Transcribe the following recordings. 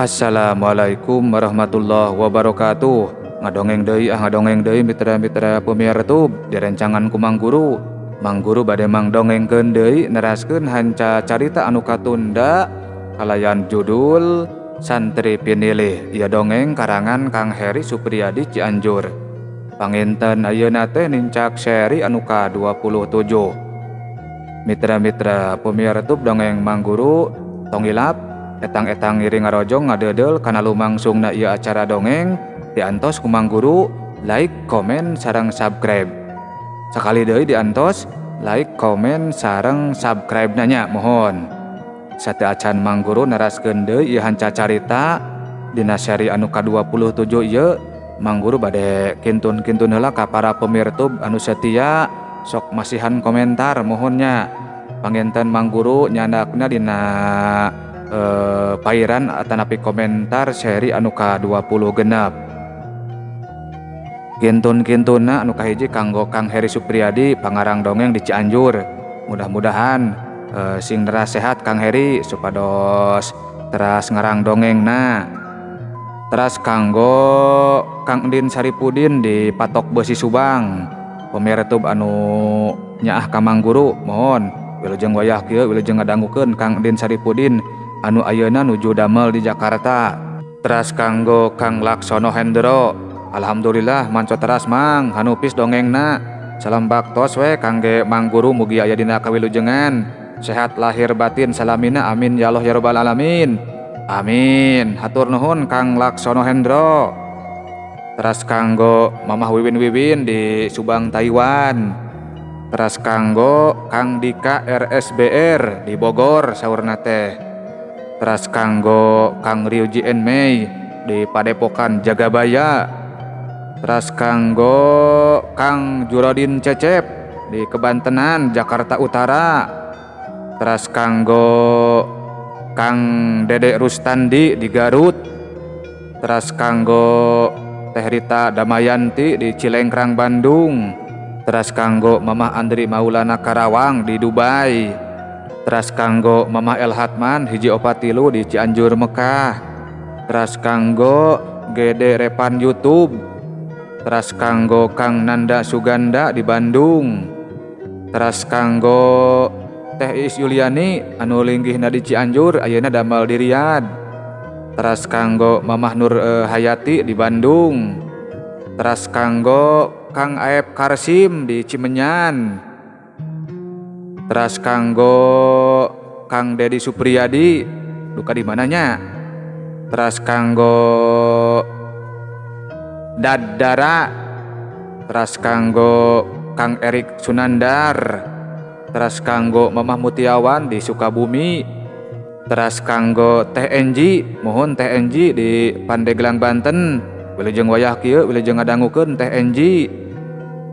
Assalamualaikum warahmatullahi wabarakatuh. Ngadongeng deui ah, ngadongeng deui, mitra-mitra pemirsa tub direncangan ku Mang Guru. Mang Guru bade mangdongengkeun deui, neraskeun hanca carita anu katunda kalayan judul Santri Pinilih. Ieu dongeng karangan Kang Heri Supriyadi, Cianjur. Panginten ayeuna teh nincak seri anu ka-27. Mitra-mitra pemirsa tub dongeng Mang Guru, tong hilap etang-etang ngiring ngarojong ngadeudel kana lumangsungna ieu acara dongeng, diantos ku Mang Guru like, komen, sareng subscribe. Sakali deui, diantos like, komen, sareng subscribe nya, mohon. Sateuacan Mang Guru neraskeun deui ieu hanca carita dina seri anu ka-27 ieu, Mang Guru bade kintun-kintun heula ka para pemirtub anu setia, sok masihan komentar, mohon nya. Panginten Mang Guru nyandakna dina pairan atanapi komentar seri anu ka-26. Kintun-kintuna anu kahiji kanggo Kang Heri Supriyadi, pangarang dongeng di Cianjur. Mudah-mudahan sing teras sehat, Kang Heri, supados teras ngarang dongeng. Nah, teras kanggo Kang Endin Saripudin di Patok Besi, Subang, pemirtub anu nyaah ka Mang Guru, mohon wilujeng wayah kieu wilujeng ngadangukeun Kang Endin Saripudin anu ayeuna nuju damel di Jakarta. Teras kanggo Kang Laksono Hendro, alhamdulillah manco teras, Mang, hanupis dongengna. Salam baktos we kangge Mang Guru, mugi aya dina kawilujengan, sehat lahir batin salamina, amin ya Allah ya rabbal alamin, amin. Hatur nuhun, Kang Laksono Hendro. Teras kanggo Mamah Wiwin Wiwin di Subang, Taiwan. Teras kanggo Kang Dika RSBR di Bogor saurna teh. Teras kanggo Kang Ryuji Enmei di Padepokan Jagabaya. Teras kanggo Kang Jurodin Cecep di Kebantenan, Jakarta Utara. Teras kanggo Kang Dede Rustandi di Garut. Teras kanggo Teh Rita Damayanti di Cilengkrang, Bandung. Teras kanggo Mamah Andri Maulana Karawang di Dubai. Teras kanggo Mamah El Hatman 143 di Cianjur, Mekah. Teras kanggo Gede Repan YouTube. Teras kanggo Kang Nanda Suganda di Bandung. Teras kanggo Teh Iis Yuliani anu linggihna di Cianjur, ayeuna damel di Riyadh. Teras kanggo Mamah Nur Hayati di Bandung. Teras kanggo Kang Aep Karsim di Cimenyan. Teras kanggo Kang Dedi Supriyadi duka di mananya. Teras kanggo Dadara. Teras kanggo Kang Erik Sunandar. Teras kanggo Mamah Mutiawan di Sukabumi. Teras kanggo Teh Enji, mohon Teh Enji di Pandeglang, Banten, wilujeng wayah kieu wilujeng ngadangukeun, Teh Enji.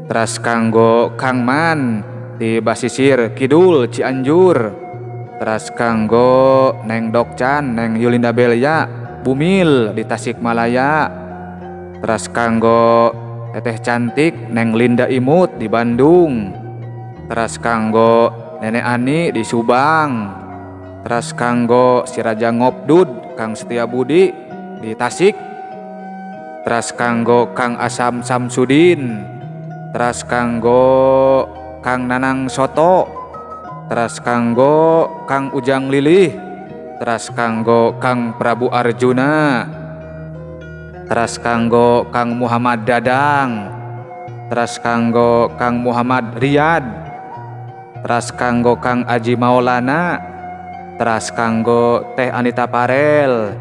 Teras kanggo Kang Man di Basisir Kidul, Cianjur. Teras kanggo Neng Dokcan, Neng Yulinda Belia Bumil di Tasikmalaya. Teras kanggo Teteh cantik Neng Linda Imut di Bandung. Teras kanggo Nenek Ani di Subang. Teras kanggo si Raja Ngopdud, Kang Setia Budi di Tasik. Teras kanggo Kang Asam Samsudin. Teras kanggo Kang Nanang Soto. Teras kanggo Kang Ujang Lilih. Teras kanggo Kang Prabu Arjuna. Teras kanggo Kang Muhammad Dadang. Teras kanggo Kang Muhammad Riyad. Teras kanggo Kang Aji Maulana. Teras kanggo Teh Anita Parel.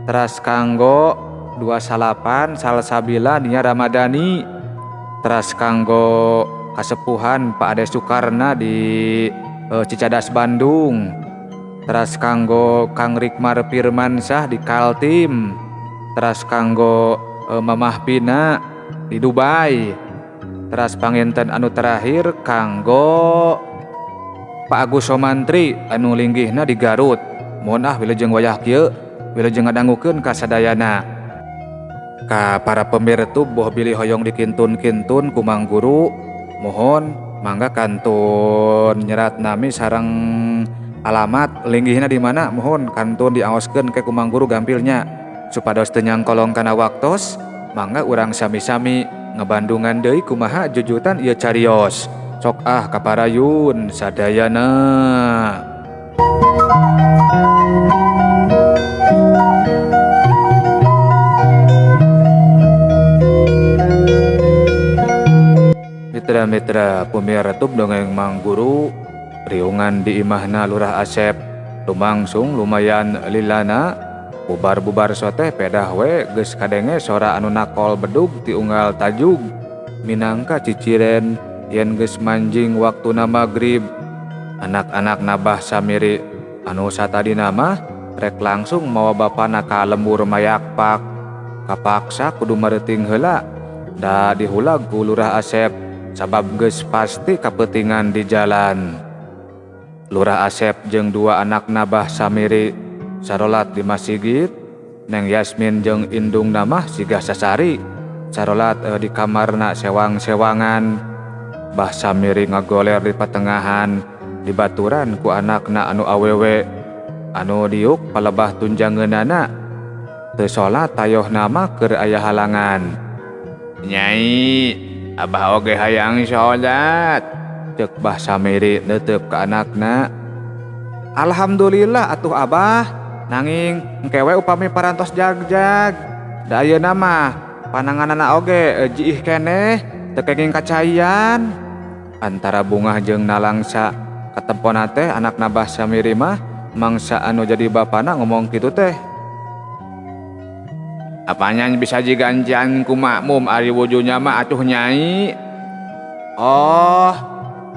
Teras kanggo 29 Salsabila Nia Ramadhani. Teras kanggo kasepuhan Pak Ade Soekarna di Cicadas, Bandung. Teras kanggo Kang Rikmar Firmansyah di Kaltim. Teras kanggo Mamah Pina di Dubai. Teras panginten anu terakhir kanggo Pak Agus Somantri anu linggihna di Garut. Mohon ah, wilujeng wayah kieu wilujeng ngadangukeun kasadayana. Ka para pemirsa, boh bilih hoyong dikintun-kintun ku Mang Guru, mohon mangga kantun nyerat nami sareng Alamat linggihna di mana muhun kantun diaoskeun ke ku Mang Guru gampilnya supados teu nyangkolong kana waktos mangga urang sami-sami ngebandungan deui kumaha jujutan ieu carios sok ah kaparayun sadayana. Mitra-mitra pumiar tub dongeng Mang Guru riungan di imahna Lurah Asep lumangsung lumayan lilana bubar-bubar soteh pedah we geus kadenge sora anu nakol bedug ti unggal tajug minangka ciciren yen geus manjing waktuna magrib. Anak-anak nabah Samiri anu satadina mah rek langsung mawa bapana ka lembur mayakpak kapaksa kudu mareuting heula da dihulag ku Lurah Asep sabab geus pasti kapeutingan di jalan. Lurah Asep jeung dua anak nabah Samiri sarolat di masjid, Neng Yasmin jeung indung namah siga sasari sarolat di kamarna sewang-sewangan. Bah Samiri ngagoler di patengahan dibaturan ku anakna anu awewe anu diuk palebah tunjangeunana teu salat tayoh nama keur aya halangan. Nyai, abah oge hayang salat, cek Bah Samiri neuteup ka anakna. Alhamdulillah atuh abah, nanging engke we upami parantos jag-jag. Da ayeuna mah pananganana oge jiih keneh teu kenging kacaian. Antara bungah jeung nalangsa katempona teh anakna Bah Samiri mah mangsa anu jadi bapana ngomong kitu teh. Apanya bisa digantian ku makmum ari wujunya mah atuh nyai. Oh,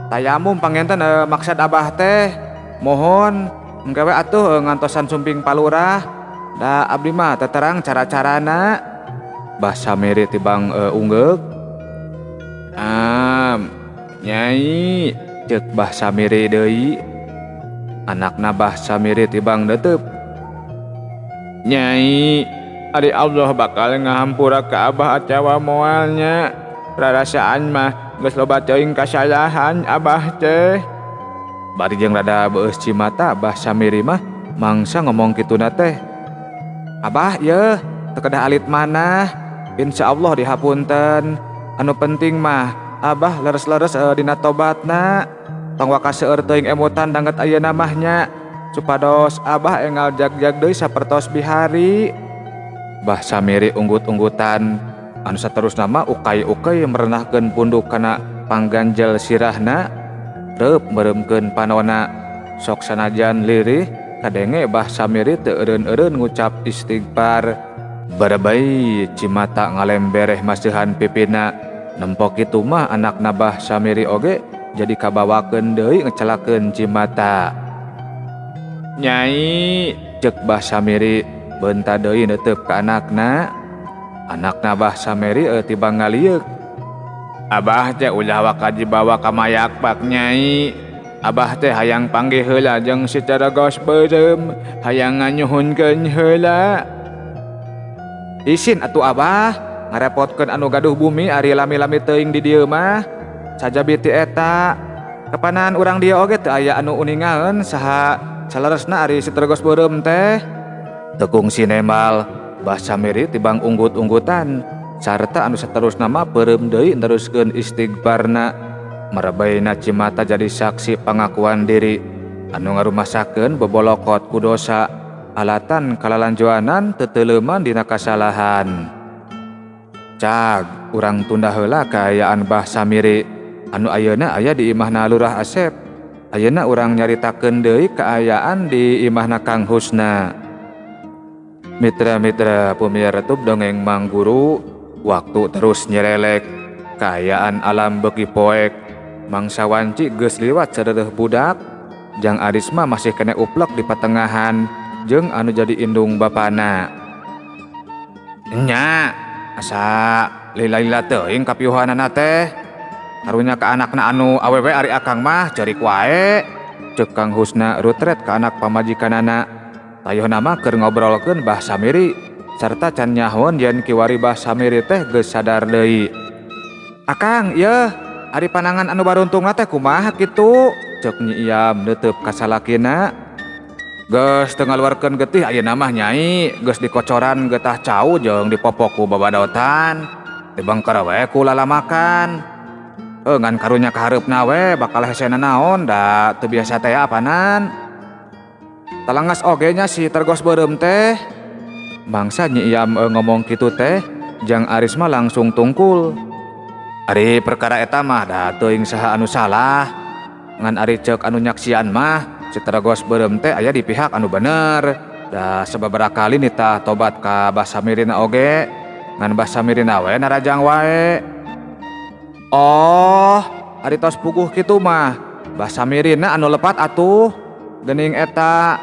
tayamum pangenten maksad abah teh. Mohon engke we atuh ngantosan sumping palurah. Da abdi mah teterang cara-carana. Bah Samiri tibang unggeuk. Nyai, ceuk Bah Samiri deui. Anakna Bah Samiri tibang neuteub. Nyai, ari Allah bakal ngahampura ka abah atawa moalnya. Rarasaan mah geus loba teuing kasalahan abah teh. Bari jeung rada beueus cimata Bah Samiri mah mangsa ngomong kituna teh. Abah yeuh teu kedah alit manah, insyaallah dihapunten. Anu penting mah abah leres-leres dina tobatna. Tong waka seueur teuing emutan danget ayeuna mah nya supados abah engal jag-jag deui sapertos bihari. Bah Samiri unggut-unggutan anu saterusna mah ukay-ukay merenahkeun punduk kana pangganjel sirahna reup meureumkeun panona. Sok sanajan lirih kadenge Bah Samiri teu eureun-eureun ngucap istighfar. Barebai cimata ngalembereh maseuhan pipina. Nempo kitu mah anakna Bah Samiri oge jadi kabawakeun deui ngecelakeun cimata. Nyai, ceuk Bah Samiri beunta deui neuteub ka anakna. Anakna Bah Samiri tibang ngalieuk. Abah teh ulah waka dibawa ka mayakpak nyai. Abah teh hayang panggih heula jeung si Terogos beureum, hayang nganyuhunkeun heula. Isin atuh abah, ngarepotkeun anu gaduh bumi ari lami-lami teuing di dieu mah. Sajabi ti eta, kapanan urang dieu oge teu aya anu uningaeun saha saleresna ari si Terogos beureum teh. Teu kungsi nembal, Bah Samiri tibang unggut-unggutan sarta anu saterusna mah peureum deui neruskeun istighfarna. Merebaina cimata jadi saksi pangakuan diri anu ngarumasakeun bobolokot ku dosa alatan kalalanjuanan teteleuman dina kasalahan. Cag urang tunda heula kaayaan Bah Samiri anu ayeuna aya di imahna Lurah Asep. Ayeuna urang nyaritakeun deui kaayaan di imahna Kang Husna. Mitra-mitra pumiar tub dongeng Mang Guru, waktu terus nyerelek, kaayaan alam beuki poek. Mangsa wanci geus liwat sareureun budak, Jang Arisma masih kene uplek di patengahan jeung anu jadi indung bapana. Nya, asa lila-lila teuing kapiuhanana teh. Karunya ka anakna anu awewe ari akang mah ceurik wae. Ceuk Kang Husna rutret ka anak pamajikanana. Tayohna mah keur ngobrolkeun Bah Samiri sarta can nyahoan yen kiwari Bah Samiri teh geus sadar deui. Akang, yeuh, ari panangan anu baruntungna teh kumaha kitu? Cek Nyi Iam neuteup ka salakina. Geus teu ngaluarkeun getih ayeuna mah Nyai, geus dikocoran getah cau jeung dipopok ku babadotan. Dibengker we ku lalamakan. Ngan karunya ka hareupna we bakal hesena naon da teu biasa teh apanan. Talengas oge nya si Tergos beureum teh. Mangsa Nyi Iam ngomong kitu teh, Jang Aris mah langsung tungkul. Ari perkara eta mah da teuing saha anu salah. Ngan ari ceuk anu nyaksian mah si Tergos beureum teh aya di pihak anu bener. Da sababaraha kali nitah tobat ka Bah Samirina oge, ngan Bah Samirina we narajang wae. Oh, ari tos puguh kitu mah Bah Samirina anu lepat atuh geuning eta.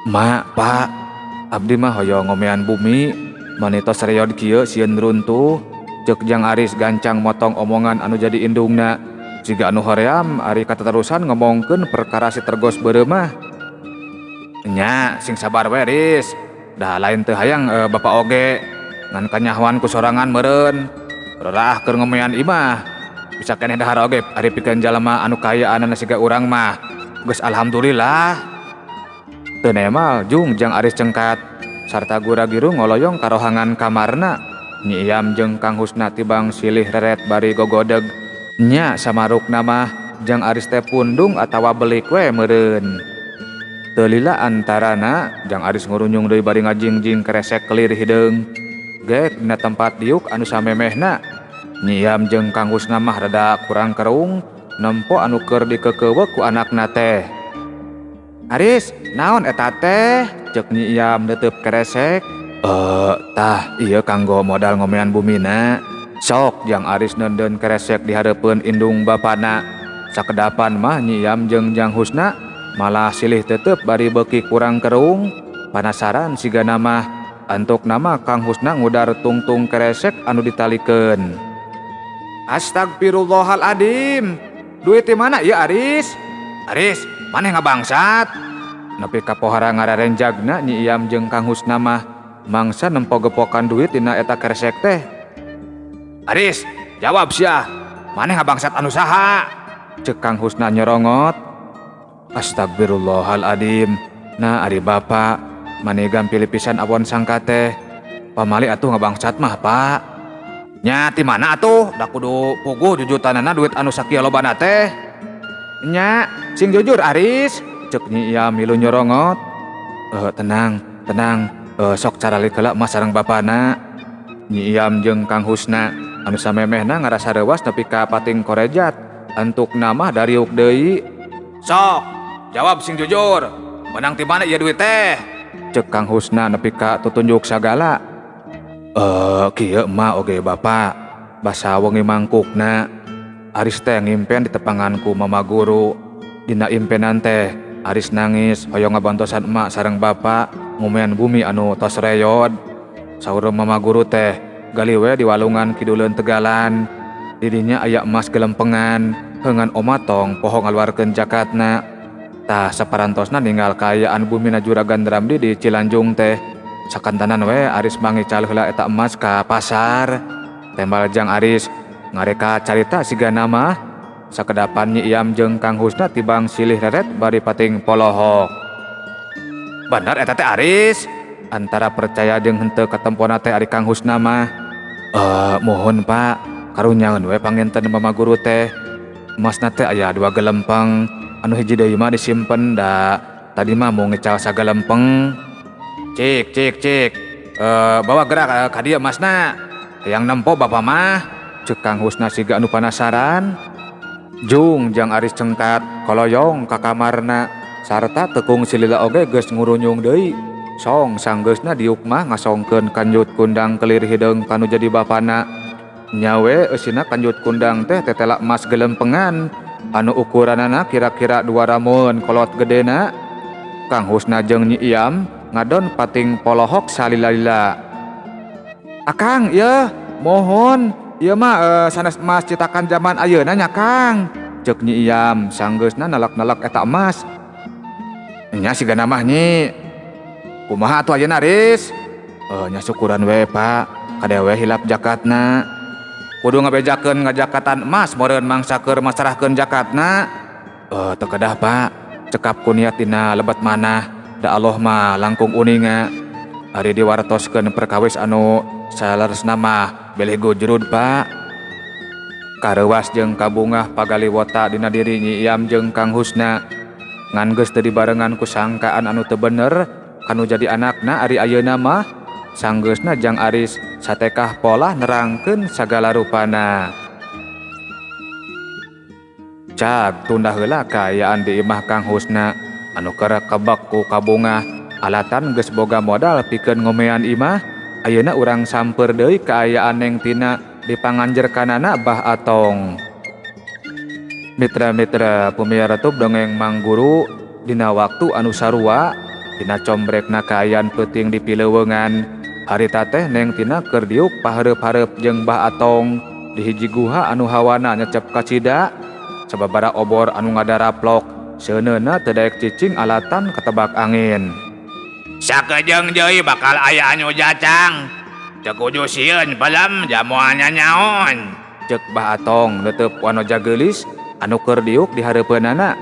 Mak, Pak, abdi mah hoyong ngomean bumi, mani tos reyod kieu sieun runtuh. Ceuk Jang Aris gancang motong omongan anu jadi indungna. Siga anu hoream ari kateterusan ngomongkeun perkara si Tergos beureum mah. Nya, sing sabar we Ris. Da lain teu hayang bapa oge ngan kanyahoan ku sorangan meureun. Raraah keur ngomean imah. Bisa keneh dahar oge ari pikeun jalma anu kaayaanana siga urang mah. Geus alhamdulillah. Teu nemal jung Jang Aris cengkat sarta gura-giru ngoloyong ka rohangan kamarna. Nyi Iam jeung Kang Husna tibang silih reret bari gogodeg. Nya samarukna mah Jang Aris teh pundung atawa belik we meureun. Teu lila antarana Jang Aris ngurunyung deui bari ngajingjing keresek kelir hideung. Gek dina tempat diuk anu samemehna. Nyi Iam jeung Kang Husna mah rada kurang kerung nempo anu keur dikeukeuweuk ku anakna teh. Aris, naon eta teh? Ceuk Nyi Iam neuteup keresek. Tah ieu kanggo modal ngomean bumina. Sok Jang Aris neundeun keresek di hareupeun indung bapana. Sakedapan mah Nyi Iam jeung Jang Husna malah silih tetep bari beuki kurang kerung. Panasaran sigana mah antukna mah Kang Husna ngudar tungtung keresek anu ditalikeun. Astagfirullahaladzim. Duit di mana ieu Aris? Aris, maneh ngabangsat? Nepi ka pohara ngararenjagna Nyi Iam jeung Kang Husna mah mangsa nempo gepokan duit dina eta keresek teh. Aris, jawab sia. Maneh ngabangsat anu saha? Ceuk Kang Husna nyorongot. Astagfirullahaladzim. Nah ari bapa, mani gampil pisan awon sangka teh. Pamali atuh ngabangsat mah, Pak. Nya ti mana atuh? Da kudu puguh jujutanana duit anu sakieu lobana teh. Nya, sing jujur Aris. Ceuk Nyi Iam milu nyorongot. Tenang, tenang. Sok caralik heula mah sareng bapana. Nyi Iam jeung Kang Husna anu samemehna ngarasa reuwas nepi ka pating korejat. Antukna mah dariuk deui. Sok, jawab sing jujur. Menang ti mana ieu duit teh? Ceuk Kang Husna nepi ka tutunjuk sagala. Kieu mah oge bapa. Basa wengi mangkukna. Aris teh ngimpen ditepangan ku mama guru. Dina impenan teh Aris nangis hoyong ngabantosan emak sareng bapa ngomean bumi anu tos reyod. Saur mama guru teh gali we di walungan kiduleun tegalan. Didinya aya emas gelempengan, heungan oma tong poho ngaluarkeun jakatna. Tah saparantosna ninggal kaayaan bumina Juragan Ramdi di Cilanjung teh. Sakantanan we Aris mangical heula eta emas ka pasar. Tembal Jang Aris ngareka carita sigana mah. Sakedapan Nyi Iam jeung Kang Husna tibang silih reret bari pating polohok. Bener eta teh Aris? Antara percaya jeung henteu katempona teh ari Kang Husna mah. Mohon Pak, karunyaeun we panginten mama guru teh. Emasna teh aya 2 gelempeng, anu hiji deui mah disimpen da tadi mah mau ngecal sagelempeng. Cik, cik, cik. Bawa gerak ka dieu emasna. Hayang nempo bapa mah. Ceuk Kang Husna siga anu panasaran. Jung Jang Aris cengkat koloyong ka kamarna sarta tekung silila oge geus ngurunyung deui. Song sanggeusna diuk mah ngasongkeun kanjut kundang kelir hideung kanu jadi bapana. Nyawe eusina kanjut kundang teh tetela emas gelempengan anu ukuranana kira-kira 2 ramun kolot gedena. Kang Husna jeung Nyi Iam ngadon pating polohok salila-lila. Akang, ieu mohon ieu mah sanes emas citakan zaman ayeuna nya Kang. Ceuk Nyi Iam sanggeusna nalak-nalak eta emas. Nya sigana mah Nyi. Kumaha atuh ayeuna Riz? Nya syukuran we Pak, kadewe hilap jakatna. Kudu ngabejakeun ngajakatan emas meureun mangsa keur masarahkeun jakatna. Teu kedah Pak, cekap ku niat dina lebet manah, da Allah mah langkung uninga. Ari diwartoskeun perkawis anu saleresna mah bilih gujrud Pak. Kareuwas jeung kabungah pagaliwota dina diri Nyi Iam jeung Kang Husna. Ngan geus teu dibarengan ku sangkaan anu teu bener kanu jadi anakna ari ayeuna mah sanggeusna Jang Aris satekah polah nerangkeun sagala rupana. Cag tunda heula kaayaan di imah Kang Husna anu keur kebek ku kabungah alatan geus boga modal pikeun ngomean imah. Ayeuna urang samper deui kaayaan Neng Tina di panganjerkanana Bah Atong. Mitra-mitra pamiarsa tub dongeng Mang Guru dina waktu anu sarua dina combrekna kaayaan peuting di pileuweungan. Harita teh Neng Tina keur diuk pahareup-hareup jeung Bah Atong di hiji guha anu hawana nyecep kacida. Sababara obor anu ngadaraplok seuneuna teu daek cicing alatan katebak angin. Sakejeung deui bakal aya anu jacang. Teu kudu sieun pelem jamuannya nyaon. Ceuk Bah Atong neuteup wanoja geulis anu keur diuk di hareupeunana.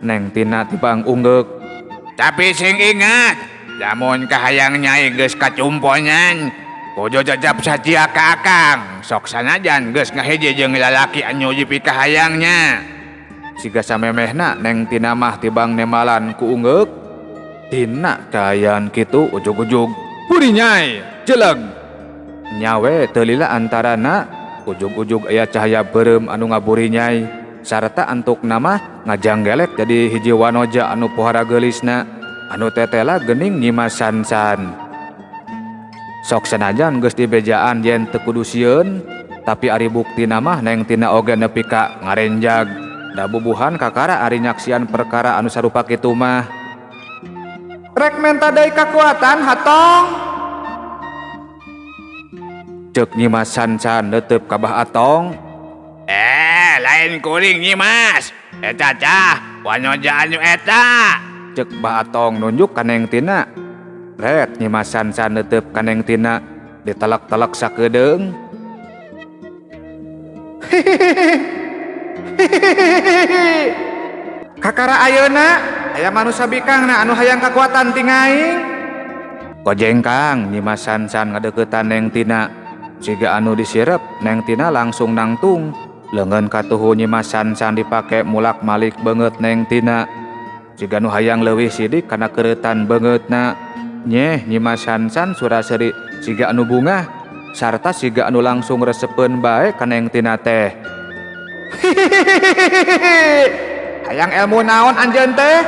Neng Tina tibang unggeuk. Tapi sing ingat, lamun kahayang nyai geus kacumponan, kudu jejep satia ka akang. Sok sanajan geus ngahiji jeung lalaki anu dipikahayangnya. Siga samemehna Neng Tina mah tibang nemalan ku unggeuk. Tina kaayaan kitu ujug-ujug buri nyai jeleg. Nyawe teu lila antarana ujug-ujug aya cahaya beureum anu ngaburi nyai sarta antukna mah ngajanggelek jadi hiji wanoja anu pohara geulisna anu tetela geuning Nyimas Sansan. Sok sanajan geus dibejaan yen teu kudu sieun, tapi ari buktina mah Neng Tina oge nepi ka ngarenjag. Da bubuhan kakara ari nyaksian perkara anu sarupa kitu mah. Rek menta deui kakuatan hatong. Ceuk Nyimas Sansan neuteup ka Bah Atong. Lain kuring Nyimas. Eta tah wanoja anu eta. Ceuk Bah Atong nunjuk ka Neng Tina. Rek Nyimas Sansan neuteup ka Neng Tina ditelek-telek sakedeung. Kakara ayeuna aya manusa bikangna anu hayang kakuatan ti ngaing. Kojengkang Nyimas Sansan ngadeuketan Neng Tina. Siga anu disirep Neng Tina langsung nangtung. Leungeun katuhu Nyimas Sansan dipake mulak-malik beungeut Neng Tina. Siga nu hayang leuwih sidik kana keureutan beungeutna. Nyeh Nyimas Sansan sura-seuri siga anu bungah sarta siga anu langsung resepeun bae ka Neng Tina teh. Hayang ilmu naon anjeun teh?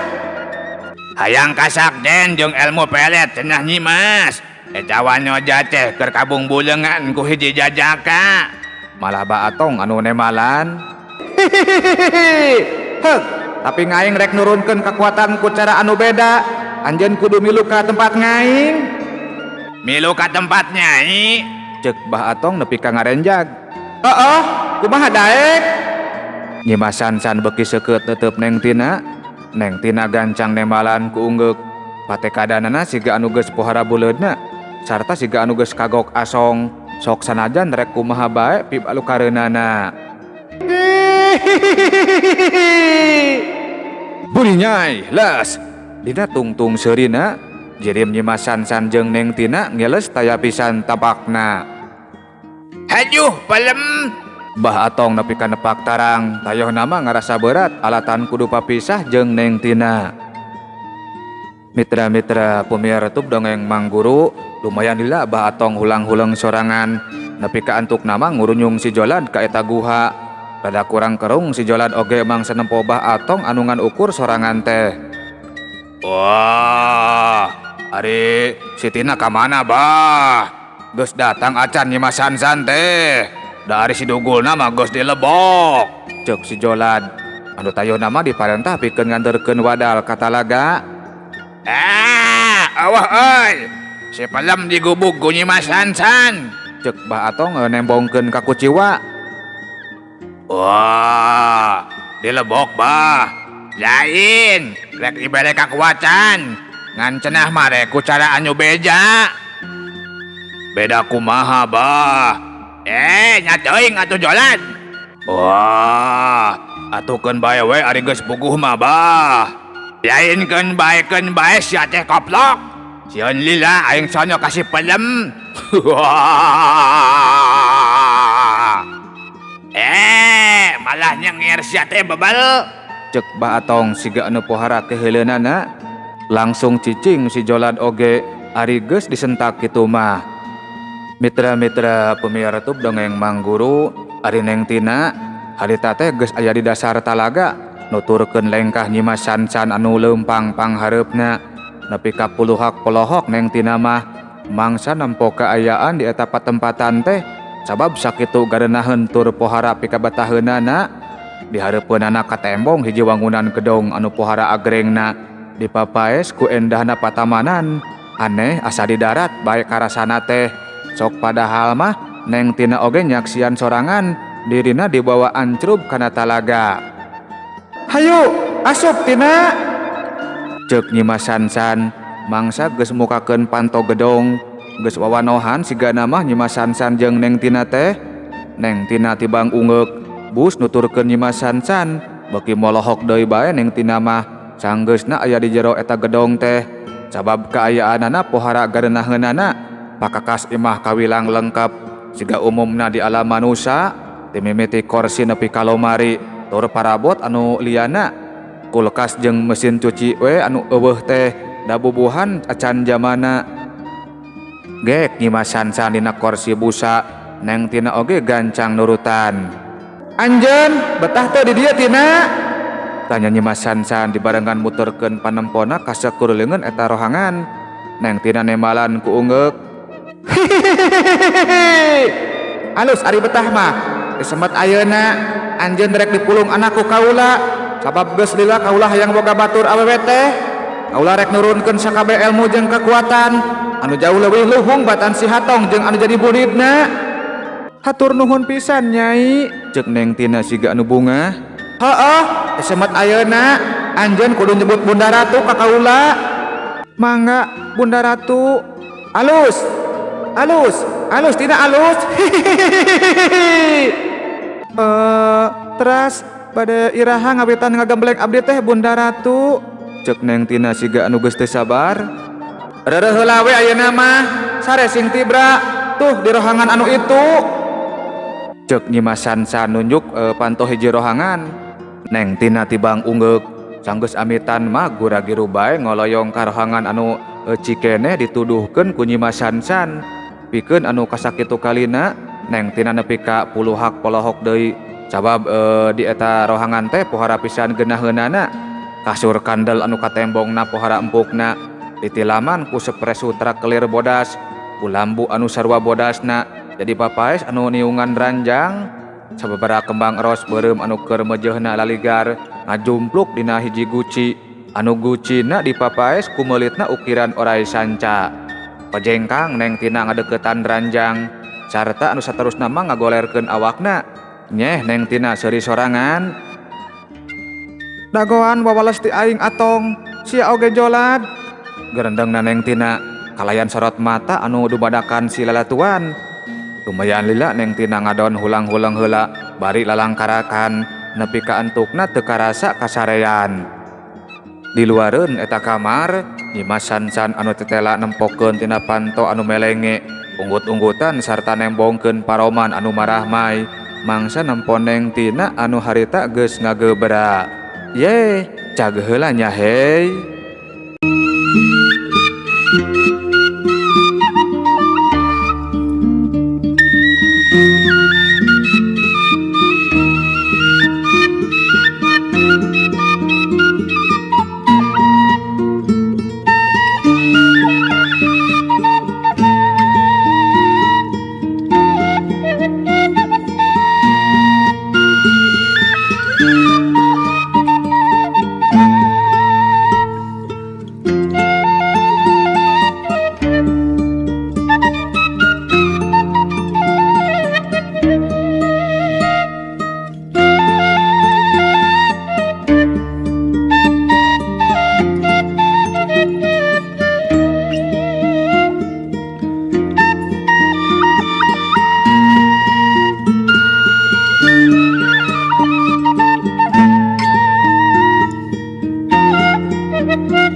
Hayang kasakden jeung ilmu pelet cenah Nyimas. Eta wanoja teh keur kabung-buleungan ku hiji jajaka. Malah Bah Atong anu nemalan. Heuk, tapi ngaing rek nurunkeun kakuatan ku cara anu beda. Anjeun kudu milu ka tempat ngaing. Milu ka tempat nyai? Ceuk Bah Atong nepi ka ngarenjag. Heeh, kumaha daek? Nyimas Sansan beuki seukeut neuteup Neng Tina. Neng Tina gancang nemalan ku unggeuk. Patekadanana siga anu geus pohara buleudna sarta siga anu geus kagok asong. Sok sanajan rek kumaha bae pibalukareunana. Buri nyai, les. Dina tungtung seurina, jirim Nyimas Sansan jeung Neng Tina ngeles taya pisan tapakna. Hajuh pelem. Bah Atong nepi ka nepak tarang, tayohna mah ngarasa berat alatan kudu papisah jeung Neng Tina. Mitra-mitra pamiarsa tub dongeng Mang Guru, lumayan lila Bah Atong hulang-huleng sorangan. Nepi ka antukna mah ngurunyung si Jolad ka eta guha. Rada kurang kerung si Jolad oge mangsa nempo Bah Atong anu ngan ukur sorangan teh. Wah, ari si Tina ka mana Bah? Geus datang acan Nyimas Sansan teh. Da ari si dugulna mah geus dilebok. Ceuk si Jolad. Anu tayohna mah diparentah pikeun nganterkeun wadal ka talaga. Awah euy. Si pelem digubug ku Nyimas Sansan. Ceuk Bah Atong nembongkeun ka kuciwa. Wah, dilebok Bah. Lain, rek dibere kakuatan. Ngan cenah mah rek ku cara anu beja. Beda kumaha Bah? Nya teuing atuh Jolad. Wah, Atuh keun bae we ari geus puguh mah bah. Lain keun bae sia teh koplok. Sieun lila aing sonyo kasih pelem. Malah nyengir sia teh bebel. Cek Bah Atong siga anu pohara keheuleunana. Langsung cicing si Jolad oge ari geus disentak kitu mah. Mitra-mitra pemiara tub dongeng Mang Guru, ari Neng Tina harita teh geus aya di dasar talaga nuturkeun lengkah Nyimas Sansan anu leumpang panghareupna. Nepi ka puluhak polohok Neng Tina mah mangsa nempo kaayaan di eta patempatan teh sabab sakitu garenaheun tur pohara pikabataheunana. Di hareupeunana katembong hiji wangunan gedong anu pohara agrengna dipapaes ku endahna patamanan. Aneh asa di darat bae karasana teh. Sok padahal mah Neng Tina oge nyaksian sorangan dirina dibawa ancrub kana talaga. Hayu asup Tina, ceuk Nyimas Sansan. Mangsa geus mukakeun panto gedong. Geus wawanohan sigana mah Nyimas Sansan jeung Neng Tina teh. Neng Tina tibang ungeuk bus nuturkeun Nyimas Sansan. Beuki molohok deui bae Neng Tina mah sanggeusna aya di jero eta gedong teh. Sabab kaayaanana pohara garenaheunana. Pakakas imah kawilang lengkap siga umumna di alam manusa, timimiti korsi nepi ka lomari tur parabot anu liana, kulkas jeung mesin cuci we anu eueuh teh dabubuhan acan jamana. Gek Nyimas Sansan dina korsi busa, Neng Tina oge gancang nurutan. Anjeun betah teu di dieu Tina? Tanya Nyimas Sansan dibarengan muterkeun panempona ka sakureungeun eta rohangan. Neng Tina nembalan ku ungeuk. Hihihihi. Alus ari betah mah. Disemet ayeuna anjeun rek dipulung anakku kaula. Sabab geus lila kaula hayang boga batur awewe teh. Kaula rek nurunkeun sakabeh ilmu jeung kekuatan anu jauh leuwih luhung batan si Hatong jeung anu jadi buridna. Hatur nuhun pisan Nyai, ceuk Neng Tina siga anu bungah. Heueuh, disemet ayeuna anjeun kudu nyebut Bunda Ratu ka kaula. Mangga Bunda Ratu. Alus. Alus, alus Tina alus. Hihihihi. Teras bade iraha ngawitan ngagembleng abdi teh Bunda Ratu, ceuk Neng Tina siga anu geus teu sabar. Reureuh heula we ayeuna mah, sare sing tibra tuh di rohangan anu itu. Ceuk Nyimas Sansan nunjuk panto hiji rohangan. Neng Tina tibang ungeuk, sanggeus amitan mah gura-giru bae ngoloyong ka rohangan anu cikene dituduhkeun ku Nyimas Sansan. Pikeun anu kasakitu kalina Neng Tina nepi ka puluhak polohok deui sabab di eta rohangan teh pohara pisan geunaheunana. Kasur kandel anu katembongna pohara empukna ditilaman ku sepres sutra kelir bodas, ku lambu anu sarua bodasna jadi papaes anu niungan ranjang. Sababaraha kembang ros beureum anu keur meujeuhna laligar ngajumpluk dina hiji guci anu gucina dipapaes ku meulitna ukiran orai sanca. Pejengkang Neng Tina ngadeukeutan ranjang sarta anu saterusna mah ngagolerkeun awakna. Nyeh Neng Tina seuri sorangan. Dagoan wawales ti aing Atong, sia oge Jolad. Gerendengna Neng Tina kalayan sorot mata anu dumadakan si lalatuan. Lumayan lila Neng Tina ngadon hulang-hulang heula bari lalangkarakan nepi ka entukna teu karasa kasarean. Di luareun eta kamar, Nyimas Sansan anu tetela nempokeun tina panto anu melenge, unggut-unggutan sarta nembongkeun paroman anu marahmai, mangsa nempo Neng Tina anu harita geus ngagebra. Ye, cag heula nya hei. Bye.